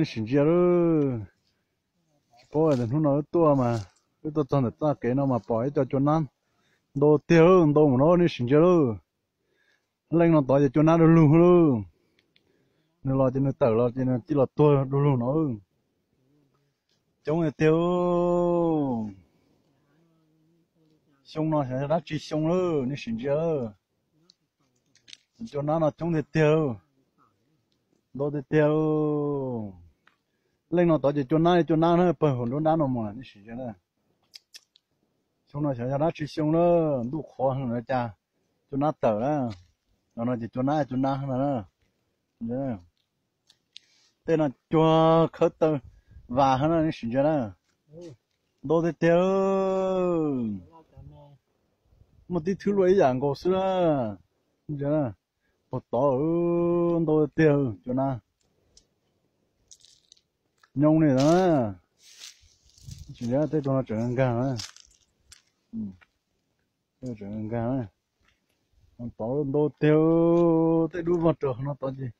Nej sim ntsia lawm. Tsis paub tias hnub no wb tuaj mas, wb tuaj txog ntawm txoj kev no mas pom ib co cua nab ntau tiag lawm, ntau mus no nej sim ntsia lawm. Leej no tod ces cua nab du lug lawm. Nws los ces nws tawm los ces nws cia los tuag du lug no. Coob tiag tiag. Xyoo no xyov yog dab tsi xyoo lawm, nej sim ntsia lawm. Cov cua nab no coob tiag tiag, ntau tiag tiag. Leej no tod ces cua nab li cua nab na, pawg hauv nruab nrab no mus, nej sim ntsia na. Xyoo no xyov yog dab tsi xyoo na, ntuj qhuav heev na cas cua nab tawm na. Los no ces cua nab cua nab na. Tej no cua khawb taw vas na, nej sim ntsia na. Ntau tiag tiag. Muaj tib thwb luaj ib yam nkaus xwb na. Ntsia, puag tod ntau tiag cua nab. Nyoo li na. Tsis, tej tus no tseem nkag na. Tseem nkag na. Tod ntau tiag, tej dub vog rau no tod ces.